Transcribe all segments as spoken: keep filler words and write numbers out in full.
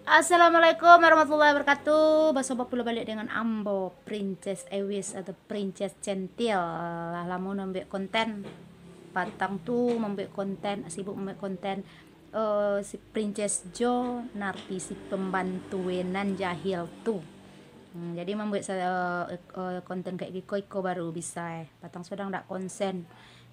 Assalamualaikum warahmatullahi wabarakatuh. Basobok pulo baliak dengan ambo, Princess Ewis atau Princess Centil. Lah lamo mambuek konten. Patang tu mambuek konten, sibuk mambuek konten. Eh, si Princess Jo, narti si pambantu nan jahil tu. Hmm, jadi mambuek sa-, eh, eh, konten kayak giko, iko baru bisa, eh. Patang sudah ndak konsen.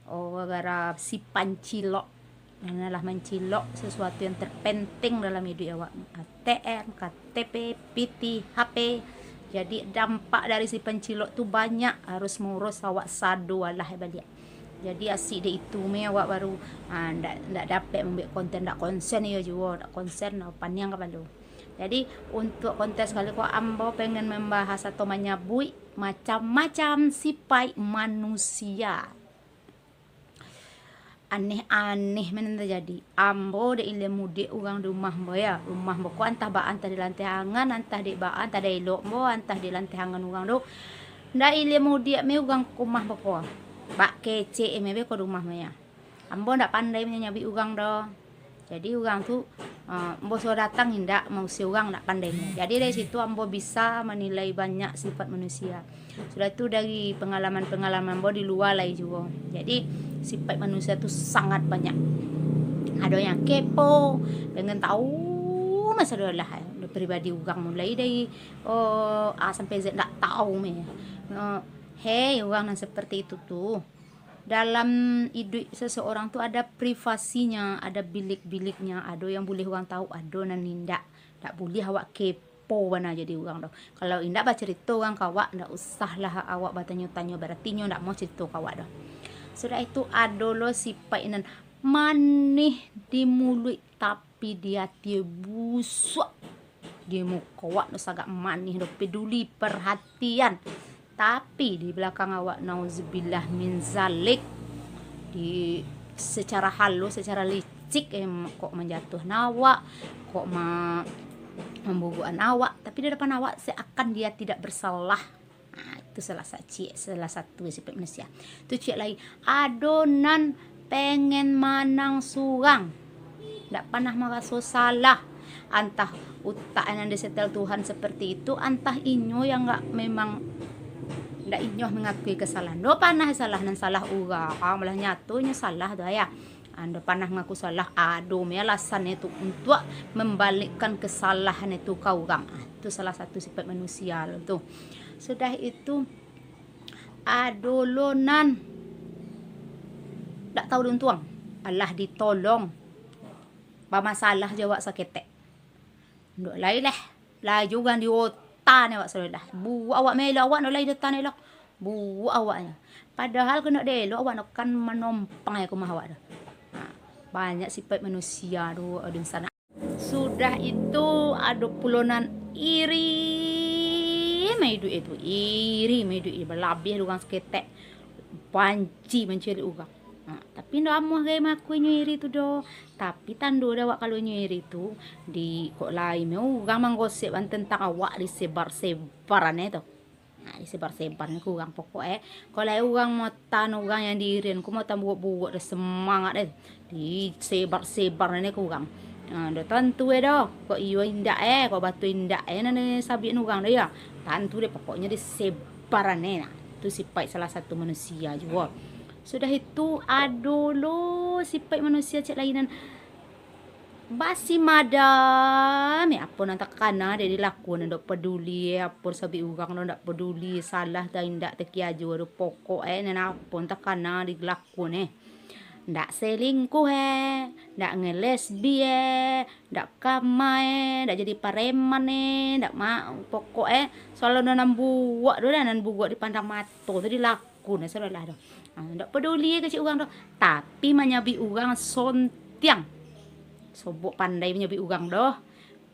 Oh, gara-gara si pancilok. Nan lah mancilok sesuatu yang terpenting dalam iduik awak. A T M, K T P, pitih, H P. Jadi, dampak dari si pancilok tu banyak, harus murus awak sado alah baliak. Jadi, asik dek itu meh awak baru, ah, ndak, ndak dapek mambuek konten, ndak konsen iyo juo, ndak konsen, ah, paniang kapalo. Jadi, untuk konten sakali ko, ambo pengen mambahas atau manyabuik macam-macam sipaik manusia. Aneh-aneh mah nan tajadi. Ambo dek ilia mudiak urang di rumah ambo, ya. Rumah ambo ko antah baa, antah di lanteh angan, antah dek baa, antah dek elok ambo, antah di lanteh angan urang tu. Ndak ilia mudiak meh urang ka rumah ambo ko. Bak kecek meh be ko rumah ambo, ya. Ambo ndak pandai manyabuik urang doh. Jadi, urang tu, eh, ambo suruah datang indak, mausia urang ndak pandai nian. Jadi, dari situ ambo bisa manilai banyak sifat manusia. Sudah tu, dari pangalaman-pangalaman ambo di lua lai juo. Jadi, sifat manusia tu sangat banyak. Ado yang kepo, pengen tahu masalah lah, eh, pribadi urang, mulai dari, oh, A sampai Z ndak tahu meh. Eh, hei, urang nan seperti itu tu, dalam iduik seseorang tu ada privasinya, ada bilik-biliknya, ado yang buliah urang tahu, ado nan indak. Ndak buliah awak kepo bana jadi urang doh. Kalau indak bacarito urang ka awak, ndak usahlah awak batanyo-tanyo, barati nyo ndak mau carito ka awak doh. Sudah itu, ado lo sipaik nan manih di muluik, tapi di ati busuak. Di muko awak tu sagak manih doh, peduli, perhatian. Tapi di balakang awak, nauzubillah min zalik, di secara halus, secara licik, eh, kok manjatuahan awak, kok ma-, mamburuakan awak, tapi di depan awak seakan dia tidak bersalah. Nah, itu salah sa-, ciek, salah satu sipaik manusia. Tu ciek lai, ado nan pengen manang surang. Ndak panah maraso salah. Antah utak nan disetel Tuhan seperti itu, antah inyo yang nggak, memang ndak inyo mangakui kesalahan. Ndak panah salah, nan salah urang, malah nyato inyo salah tu, ya. Ndak panah mangaku salah, ado meh alasan itu untuk membalikkan kesalahan itu ka urang. Ah, itu salah satu sipaik manusia lo tu. Sudah itu, ado lo nan ndak tahu diuntuang, alah ditolong. Bamasalah jo awak saketek. Ndak lai lah. Laju urang di ota ni awak sudah lah. Buruak awak melo awak ndak lai di ota ni lah. Buruak awaknyo. Padahal kena delo awak nak kan manompang ka rumah awak tu. Ha, banyak sipaik manusia tu, adun sanak. Sudah itu, ado pulo nan iri maiduik itu. Iri maiduik, balabiah di urang saketek. Banci mancari urang. Ha, tapi ndak amuah gai mangakui inyo iri tu doh. Tapi tando dek awak kalau inyo iri tu, di kok lai meh urang manggosip tentang awak disebar-sebaran e tu. Ha, disebar-sebaran ka urang pokok e. Kalau lai urang matan urang yang diirian ko matan buruak-buruak deh, semangat deh. Disebar-sebaran e ka urang. Ha, dah tantu e doh. Kok iyo indak e, kok batua indak e nan disabuik urang doh ya. Tantu deh pokoknyo disebaran e nah. Tu sipaik salah satu manusia juo. Sudah itu, ado lo sipaik manusia cek lainan. Basi madam, eh, apo nan takana dek dilakuan, ndak peduli, eh, apo sabuik urang tu ndak peduli, salah atau indak takiajo tu, pokok, eh, nan apo nan takana dilakuan, eh. Ndak selingkuh, eh, ndak ngelesbi, eh, ndak kama, eh, ndak jadi pareman, eh, ndak ma-, pokok, eh, salalu nan buruak tu lah, nan buruak dipandang mato tu dilakuan. Kun, eh, sudah lah doh. Ah, ndak peduli kecek urang doh. Tapi manyabuik urang sontiang. Sobok pandai manyabuik urang doh.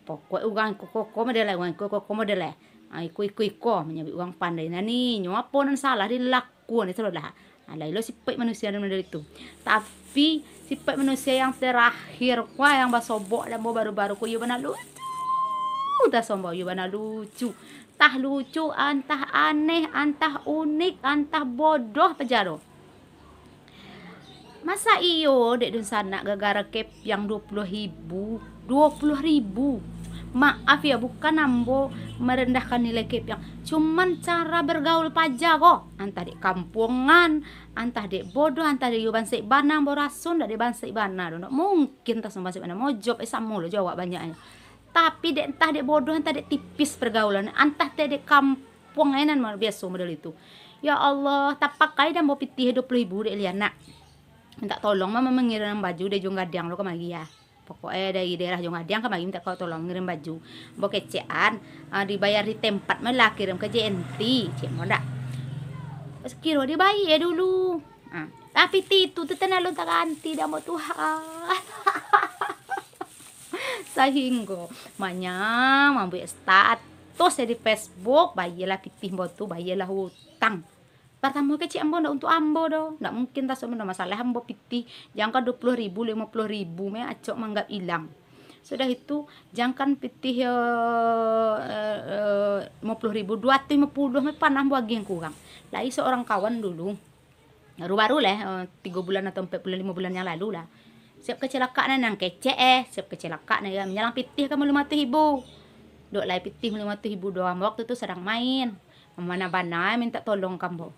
Pokok urang iko koko model lai, urang iko koko model lai. Ah, iko, iko, iko manyabuik urang pandai. Nah, ni, nyo apo nan salah dilakuan, eh, sudah lah. Ah, lai lo sipaik manusia nan model itu. Tapi, sipaik manusia yang terakhir, ko yang basobok dan baru-baru ko, iyo bana lucu. Dah sombong, iyo bana lucu. Tah lucu, antah aneh, antah unik, antah bodoh pajaro. Masa iyo, dek dunsanak, gara-gara kepiang duo puluah ribu, duo puluah ribu, Maaf yo, bukan ambo marandahkan nilai kepiang. Cuman cara bagaul paja ko. Antah dek kampuangan, antah dek bodoh, antah dek iyo bansaik bana, ambo raso ndak dek bansaik bana doh. Ndak mungkin tas bansaik bana. Mojop, eh, samo lo jo awak banyaknyo. Tapi dek, antah dek bodoh, antah dek tipis pergaulan, antah dek, dek kampuang, eh, nan ma-, biaso model itu. Ya Allah, tapakai dah ambo pitih duo puluah ribu dek Liana. Minta tolong mah mangirim baju dari Ujung Gadiang lo kamari, ya. Pokok e dari daerah Ujung Gadiang kamari minta kau tolong ngirim baju. Ambo kecek an, ah, dibayar di tempat mah lah, kirim ka J N T, cek ambo ndak. Kiro dibayar dulu. Ah, tapi pitih tu, tu tanah alun taganti dek ambo tu ha. Sahinggo manyang mambuek status di Facebook, bayalah pitih ambo tu, bayalah utang. Partamo kecek ambo ndak untuak ambo doh, ndak mungkin tas ambo doh, masalah ambo pitih, jangka duo puluah ribu, limo puluah ribu mah acok manganggap ilang. Sudah itu, jangkan pitih, eh, eh, eh, limo puluah ribu, duo ratuih limo puluah mah panah ambo agiah ka urang. Lai seorang kawan dulu, baru-baru lah, eh, tigo bulan atau ampek bulan, limo bulan yang lalu lah. Siap kecilakak nan, nan kecek eh, siap kecilakak nan, ya, manyalang pitih ka limo ratuih ribu. Dok lai pitih limo ratuih ribu doh, waktu tu sadang main. Bana-bana minta tolong ka ambo.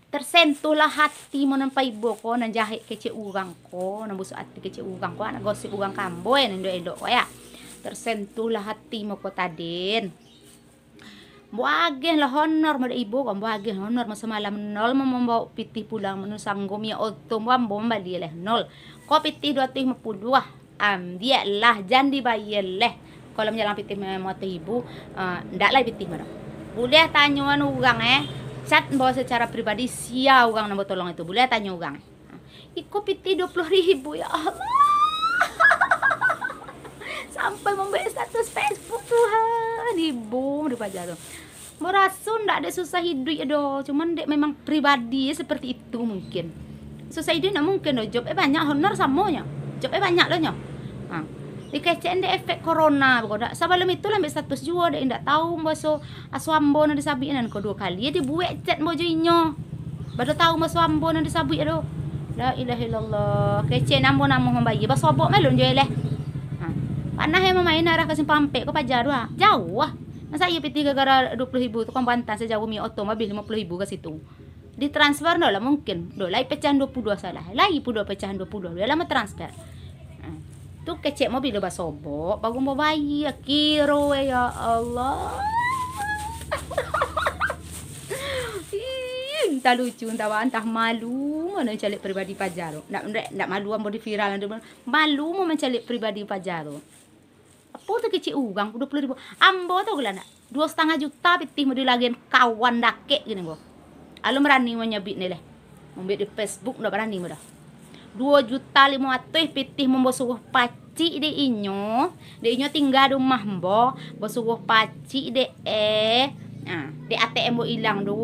Tersentuhlah hati mo nan paibo ko, nan jahek kecek urang ko, nan busuk ati kecek urang ko, anak gosip urang ka ambo, eh, nan elok-elok ko, ya. Tersentuhlah hati mo ko tadin. Ambo agiah lah honor mo dek ibo ko, ambo agiah honor mo samalam nol mo mambaok pitih pulang, manu sanggo minyak oto ambo, ambo mambali lah nol. Ko pitih duo ratuih limo puluah, ambiaklah, jan dibayar leh. Kalau manyalang pitih limo ratuih ribu, eh, ndak lai pitih mah doh. Buliah tanyoan urang, eh, chat ambo secara pribadi, sia urang nan ambo tolong itu, buliah tanyo urang. Iko pitih duo puluah ribu, ya Allah. Sampai mambuek status Facebook, Tuhan. Ibo di paja tu. Ambo raso ndak ado susah iduik doh, cuman dek memang pribadi seperti itu mungkin. Susah iduik ndak mungkin doh, job e banyak, honor samo nyo. Job e banyak lo nyo. Ha. Dikecek dek efek corona, pokok dak. Sabalum itu lah ambiak status juo, dek indak tahu ambo aso, aso ambo nan disabik nan ko duo kali, dibuek chat ambo jo inyo. Bado tahu ambo aso ambo nan disabik tu. La ilaha illallah. Kecek ambo namo mambayia, basobok mah alun juo leh. Ha. Panah e mamain arah ka Simpang Ampek ko paja tu, ha. Jauah. Masa iyo pitih gara-gara duo puluah ribu tu, Kawan Bantan sajauah minyak oto mah abih limo puluah ribu ka situ. Ditransfer ndak lah mungkin. Dok lai pecahan duo puluah salah. Lai pulo pecahan duo puluah. Dok lah mau transfer. Ha. Tu kecek mau bilo basobok, baru mau bayia. Kiro, eh, ya Allah. Ih, entah lucu, entah ba-, entah malu, mano caliak pribadi paja tu. Ndak, ndak, ndak malu ambo di viral, malu mau mancaliak pribadi paja tu. Apo tu kecek urang, duo puluah ribu. Ambo tu lah ndak. Duo satangah juta pitih mau dilagian kawan dakek gini ko. Alun barani manyabik ni leh. Mambuek di Facebook ndak barani mah dah. Duo juta limo ratuih pitih mambo suruah pacik dek inyo. Dek inyo tingga di rumah ambo, basuruah pacik dek eh. Nah, dek A T M ambo ilang tu,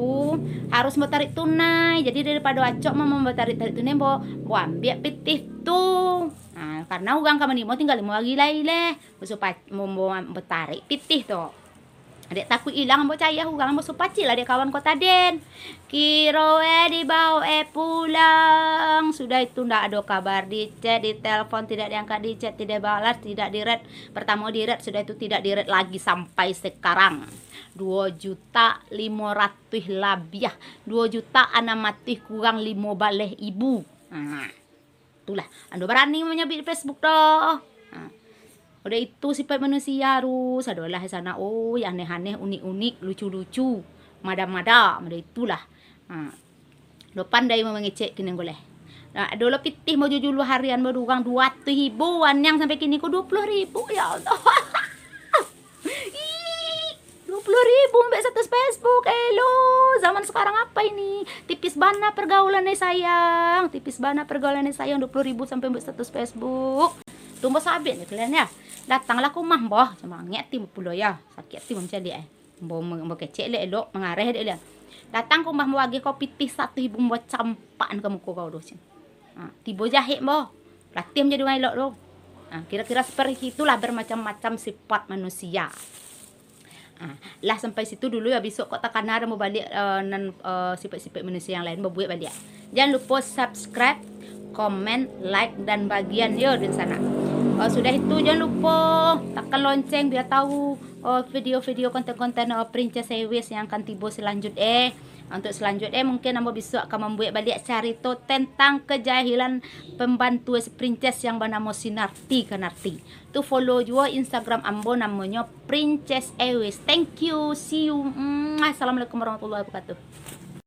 harus ambo tarik tunai. Jadi daripado acok mah mambo tarik-tarik tunai, ambo, ambo ambiak pitih tu. Nah, karena urang ka manimo tingga limo hari lai leh. Basuruah pac-, mambo, ambo tarik pitih tu. Dek takuik ilang, ambo cayah urang, ambo suruah pacik lah dek kawan ko tadin. Kiro eh dibaok eh pulang. Sudah itu ndak ado kabar, di chat, di telepon tidak diangkat, di chat tidak balas, tidak di-read. Pertamo di-read, sudah itu tidak di-read lagi sampai sekarang. Duo juta limo ratuih labiah, duo juta anam ratuih kurang limo baleh ibu. Nah. Itulah, ando barani manyabik di Facebook doh. Ha. Udah itu sifat manusia tu, sadolah sanak, oi, aneh-aneh, unik-unik, lucu-lucu, mada-mada, mada itulah. Ha. Ando pandai mangecek kini ko leh. Nah, ado lo pitih mau jujulu harian baru urang duo ratuih ribu, aniang sampai kini ko duo puluah ribu, ya Allah. Ih, duo puluah ribu ambiak status Facebook. Elo, zaman sekarang apa ini? Tipis bana pergaulan ni sayang. Tipis bana pergaulan ni sayang, duo puluah ribu sampai ambiak status Facebook. Tumbo sabik ni kalian ya. Datanglah ke rumah ambo. Samangek ati pulo ya. Sakik ati mancaliak eh. Ambo, ambo kecek lek elok, mangareh dek lian. Datang ke rumah ambo agiah kau pitih satu ribu, ambo campakan ka muko kau doh, cin. Ha, tibo jahek ambo. Latiah manjadi urang elok tu. Ha, kira-kira seperti itulah bermacam-macam sifat manusia. Ha, lah sampai situ dulu ya, besok kok takana dah mau baliak, eh, nan, eh, sifat-sifat manusia yang lain, babuek baliak. Jangan lupa subscribe, komen, like, dan bagian yo di sana. Oh, sudah itu, jangan lupa tekan lonceng biar tahu, oh, video-video, konten-konten, oh, Princess Airways yang akan tibo selanjut eh. Untuk selanjut eh, mungkin ambo besok akan membuat balik carito tentang kejahilan pembantu Princess yang bernama Sinarti Kanarti. Tu follow juo Instagram ambo, namonyo Princess Airways. Thank you. See you. Mwah. Assalamualaikum warahmatullahi wabarakatuh.